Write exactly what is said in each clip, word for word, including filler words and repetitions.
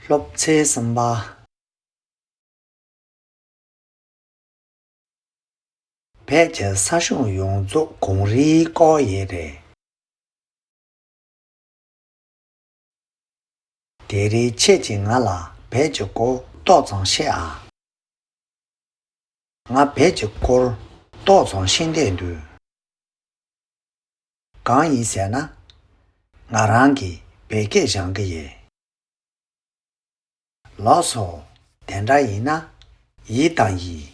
སློབ་ཚན་གསུམ་པ། བོད་ཀྱི་ས་ཞིང་ཡོངས་རྫོགས་གངས་རིས་བསྐོར་ཡས་རེད། དེ་རིང་ཁྱེད་ཀྱིས་ང་ལ་བོད་ཀྱི་སྐོར་ཏོག་ཙམ་བཤད་ཨ། ང་བོད་ཀྱི་སྐོར་ཏོག་ཙམ་ཤེས་འདོད་འདུག་གང་ཡིན་ཟེར་ན། ང་རང་གིས་བོད་སྐད་སྦྱང་གི་ཡིན། ལགས་སོ། དེ་འདྲ་ཡིན་ན་ཡིད་དང་ཡིན།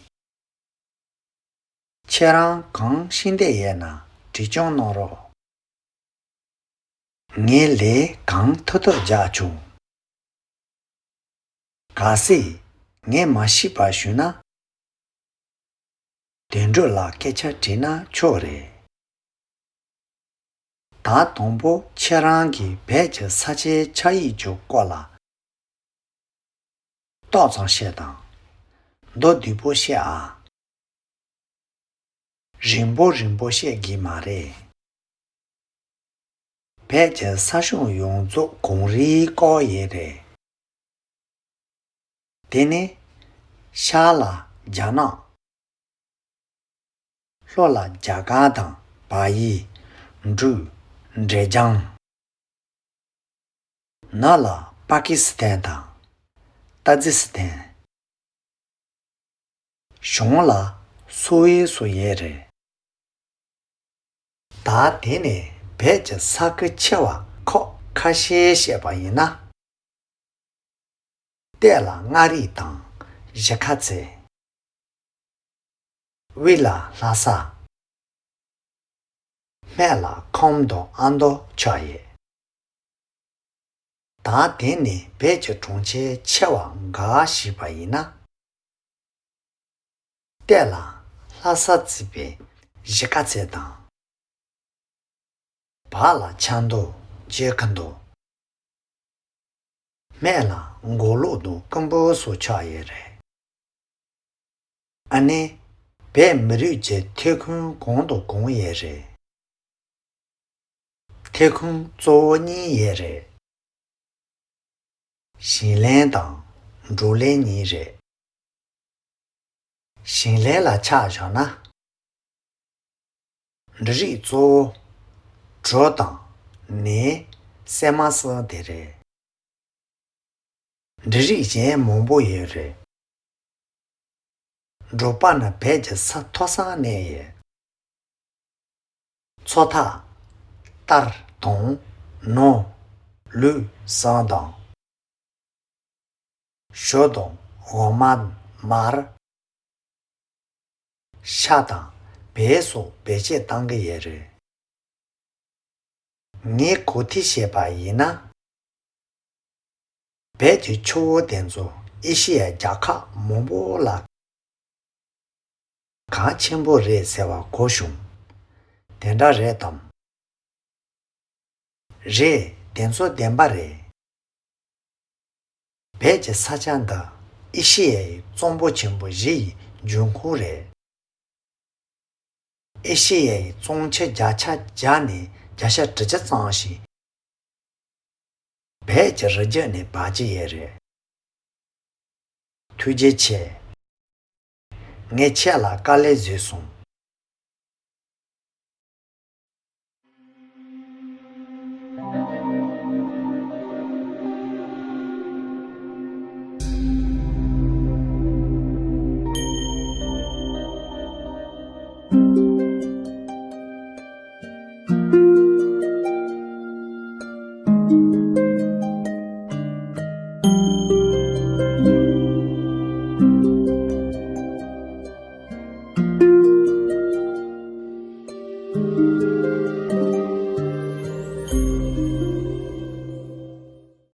ཁྱེད་རང་གང་ཤེས་འདོད་ཡོད་ན་དྲི་སྐྱོང་གནང་རོགས། ངས་ལན་གང་ཐུབ་ཐུབ་རྒྱག་བྱུང་། གལ་སྲིད་ངས་མ་ཤེས་པ་ཞུས་ན། དོན་གྲུབ་ལ་སྐད་ཆ་དྲིས་ན་ཆོག་རེད། ད་དང་པོ་ཁྱེད་རང་གིས་བོད་ཀྱི་ས་ཆའི་ཆགས་ཡིག་ཀྱི་སྐོར་ལ་ཏོག་ཙམ་བཤད་དང་། མདོར་བསྡུས་པོ་བཤད་ཨ། རིང་པོ་རིང་པོ་བཤད་གི་མ་རེད། བོད་ཀྱི་ས་ཞིང་ཡོངས་རྫོགས་གངས་རིས་བསྐོར་ཡས་རེད། དེ་ནི་ཤར་ལ་རྒྱ་ནག་ལྷོ་ལ་རྒྱ་གར་དང་བལ་ཡུལ། འབྲུག་འབྲས་ལྗོངས། ནུབ་ལ་པ་ཀི་སི་ཐན་དང་ཏ་ཛི་སི་ཐན། བྱང་ལ་སུད་སི་སུ་ཡོད་རེད། ད་དེ་ནས་བོད་ཀྱི་ས་ཁུལ་ཆེ་བ་ཁག་ཁ་ཤས་བཤད་པ་ཡིན་ན། སྟོད་ལ་མངའ་རིས་དང་གཞིས་ཀ་རྩེ། དབུས་ལ་ལྷ་ས། སྨད་ལ་ཁམས་དང་ཨ་མདོ་ཆགས་ཡོད། ད་དེ་ནས་བོད་ཀྱི་གྲོང་ཁྱེར་ཆེ་བ་འགའ་ཞུས་པ་ཡིན་ན། སྟོད་ལ་ལྷ་ས་བརྩིས་པའི་གཞིས་ཀ་རྩེ་དང་། བར་ལ་ཆབ་མདོ་ཇོ་མཁར་མདོ། སྨད་ལ་མགོ་ལོག་དང་སྐམ་པོ་སོགས་ཆགས་ཡོད་རེད། ཨ་ནི་བོད་མི་རིགས་ཀྱི་ཐོན་ཁུངས་གང་དང་གང་ཡོད་རེད། ཐོན་ཁུངས་གཙོ་བོ་གཉིས་ཡོད་རེད། ཞིང་ལས་དང་འབྲོག་ལས་གཉིས་རེད། ཞིང་ལས་ལ་ཆ་བཞག་ན། འབྲུ་རིགས་གཙོ་བོ་གྲོ་དང་ནས། སྲན་མ་སོགས་དེ་རེད། འབྲུ་རིགས་གཞན་མང་པོ་ཡོད་རེད། འབྲོག་པ་ནི་བོད་ཀྱི་ས་མཐོ་སར་གནས་ཡོད། མཚོ་ཐར། རྟར་དང་ནོར། ལུག་ཟམ་དང་། ཞོ་དང་འོ་མ། མར། ཤ་དང་བལ་སོགས་བེད་སྤྱོད་གཏང་གི་ཡོད་རེད། ངས་གོ་ཐོས་བྱས་པ་ཡིན་ན། བོད་ཀྱི་ཆུ་བོ་དེ་ཚོ་ཨེ་ཤི་ཡའི་རྒྱལ་ཁབ་མང་པོ་ལ་གལ་ཆེན་པོ་རེད་ཟེར་བ་གོ་བྱུང་། དེ་འདྲ་རེད་དམ། རེད། དེ་ཚོ་བདེན་པ་རེད། བོད་ཀྱི་ས་ཆ་འདི་ཨེ་ཤི་ཡའི་གཙང་པོ་ཆེན་པོ་བཞི་ཡི་འབྱུང་ཁུངས་རེད། ཨེ་ཤི་ཡའི་གཙང་ཆུ་བརྒྱ་ཆ་བརྒྱ་ནས་བརྒྱ་ཆ་དྲུག་ཅུ་ཙམ་ཞིག་བོད་ཀྱི་རི་རྒྱུད་ནས་འབབ་ཀྱི་ཡོད་རེད། ཐུགས་རྗེ་ཆེ། ངས་ཁྱེད་ལ་དཀའ་ལས་བཟོས་སོང་།